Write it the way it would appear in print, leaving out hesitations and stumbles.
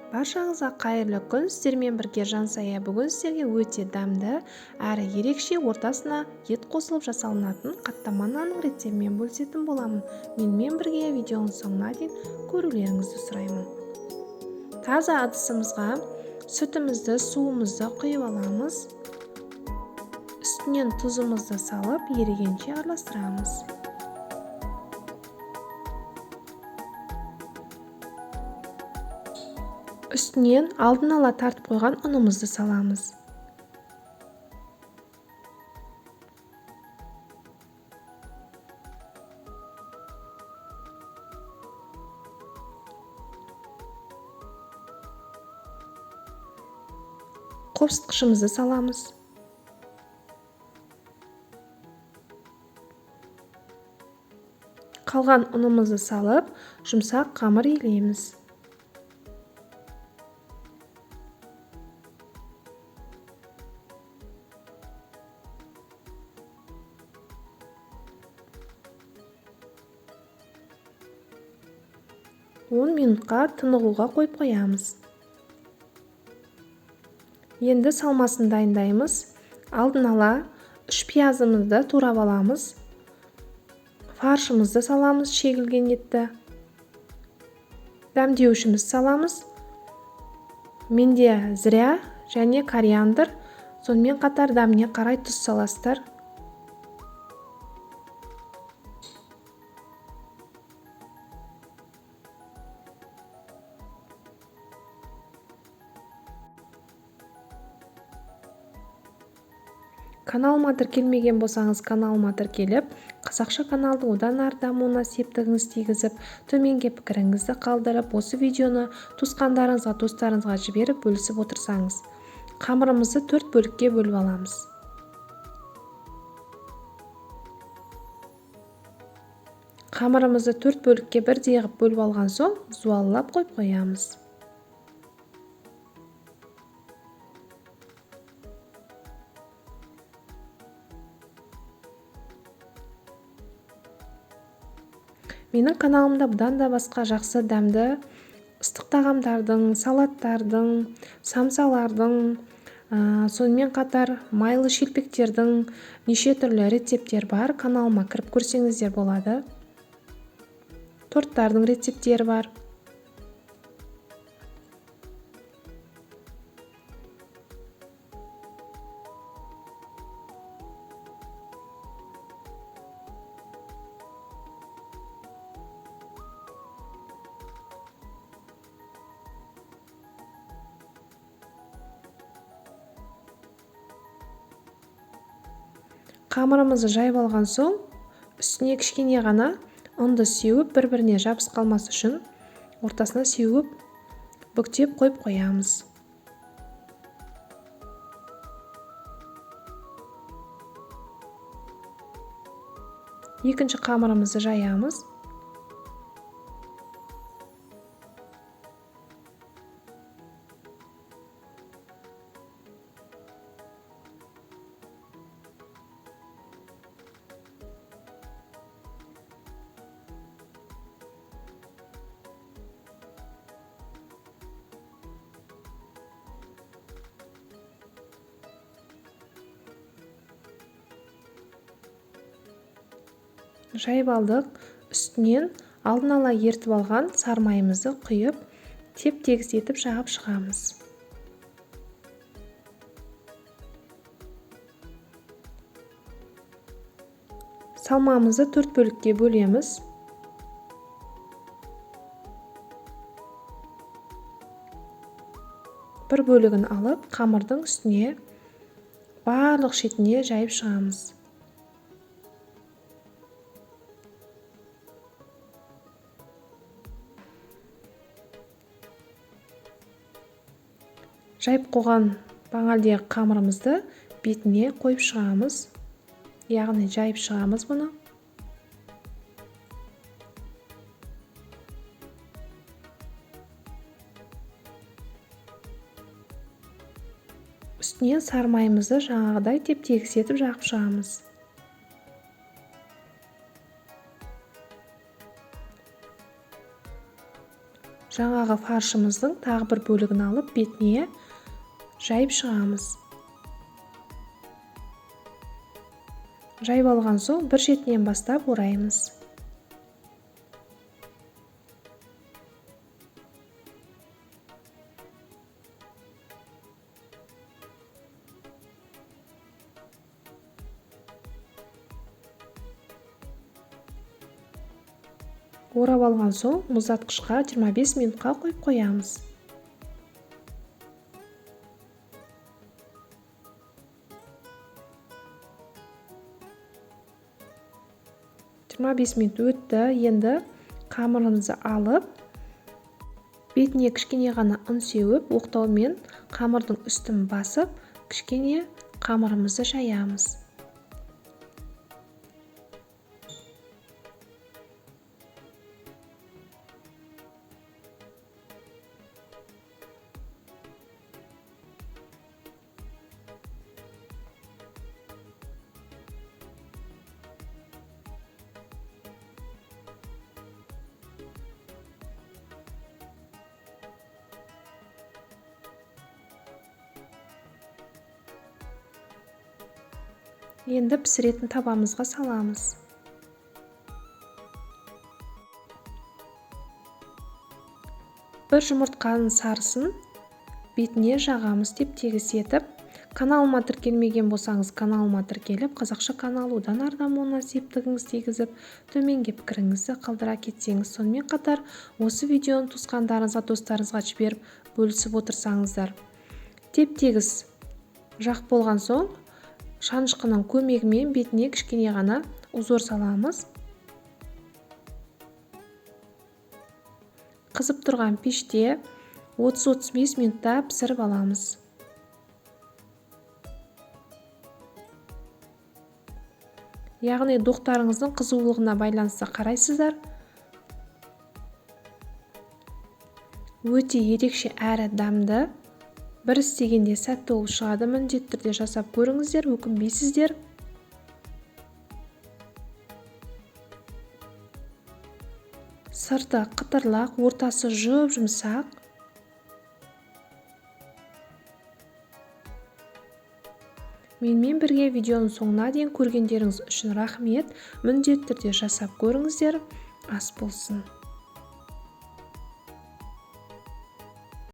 Баршаңызға қайырлы күн, сіздермен бірге Жансая. Бүгін сіздерге өте дәмді, әрі ерекше ортасына ет қосылып жасалынатын қаттама нанның рецептімен бөлісетін боламын. Менімен бірге видеоның соңына дейін көрулеріңізді сұраймын. Таза ыдысымызға сүтімізді, суымызды құйып аламыз. Үстінен тұзымызды салып, ерігенше араластырамыз. Үстінен алдын ала тартып қойған ұнымызды саламыз. Қопсытқышымызды саламыз. Қалған ұнымызды салып, жұмсақ қамыр илейміз. Он минутқа тынығуға қойып қоямыз. Енді салмасын дайындаймыз. Алдын ала 3 пиязымызды турап аламыз. Фаршымызды саламыз, шегілген етті. Дәмдеуішімізді саламыз. Менде зірә және кориандр, сонымен қатар дәміне қарай тұз саласыздар. Каналыма тіркелмеген болсаңыз, каналыма тіркеліп, қазақша каналдың одан ары дамуына септігіңіз тигізіп, төменге пікіріңізді қалдырып, осы видеоны туысқандарыңызға, достарыңызға жіберіп, бөлісіп отырсаңыз. Қамырымызды 4 бөлікке бөліп аламыз. Қамырымызды 4 бөлікке бірдей қылып бөліп алған соң, зуаллап қойып қоямыз. Менің каналымда бұдан да басқа жақсы дәмді ыстық тағамдардың, салаттардың, самсалардың, сонымен қатар майлы шелпектердің неше түрлі рецепттер бар. Каналыма кіріп көрсеңіздер болады. Торттардың рецепттері бар. Қамырымызды жайып алған соң, үстіне кішкене ғана ұнды сеуіп, бір-біріне жабысып қалмас үшін ортасына сеуіп, бүктеп қойып қоямыз. Екінші қамырымызды жаямыз. Жайып алдық. Үстінен алдын ала ертіп алған сармайымызды құйып, теп-тегіс етіп жағып шығамыз. Салмамызды 4 бөлікке бөлеміз. Бір бөлігін алып, қамырдың үстіне барлық шетіне жайып шығамыз. Жайып қойған бағанағы қамырымызды бетіне қойып шығамыз, яғни жайып шығамыз бұны. Үстінен сармайымызды жаңағыдай теп-тегіс етіп жағып шығамыз. Жаңағы фаршымыздың тағы бір бөлігін алып бетіне жайып шығамыз. Жайып алған соң бір шетінен бастап ораймыз. Орап алған соң мұздатқышқа 25 минутқа қойып қоямыз. 25 минут өтті. Енді қамырымызды алып, бетіне кішкене ғана ұн сеуіп, оқтаумен қамырдың үстін басып, кішкене қамырымызды жаямыз. Енді пісіретін табамызға саламыз. Бір жұмыртқаның сарысын бетіне жағамыз деп тегіс етіп. Каналыма тіркелмеген болсаңыз, каналыма тіркеліп, қазақша канал одан ары дамуына септігіңіз тигізіп, төменге пікіріңізді қалдыра кетсеңіз, сонымен қатар осы видеоны туысқандарыңызға, достарыңызға жіберіп, бөлісіп отырсаңыздар. Теп-тегіс жақ болған соң шанышқының көмегімен бетіне кішкене ғана узор саламыз. Қызып тұрған пеште 30-35 минутта пісіріп аламыз. Яғни доқтарыңыздың қызулығына байланысты қарайсыздар. Өте ерекше әрі дәмді. Бір істегенде сәтті болып шығады. Міндетті түрде жасап көріңіздер, өкінбейсіздер. Сырты қытырлақ, ортасы жұп-жұмсақ. Менімен бірге видеоның соңына дейін көргендеріңіз үшін рахмет. Міндетті түрде жасап көріңіздер. Ас болсын.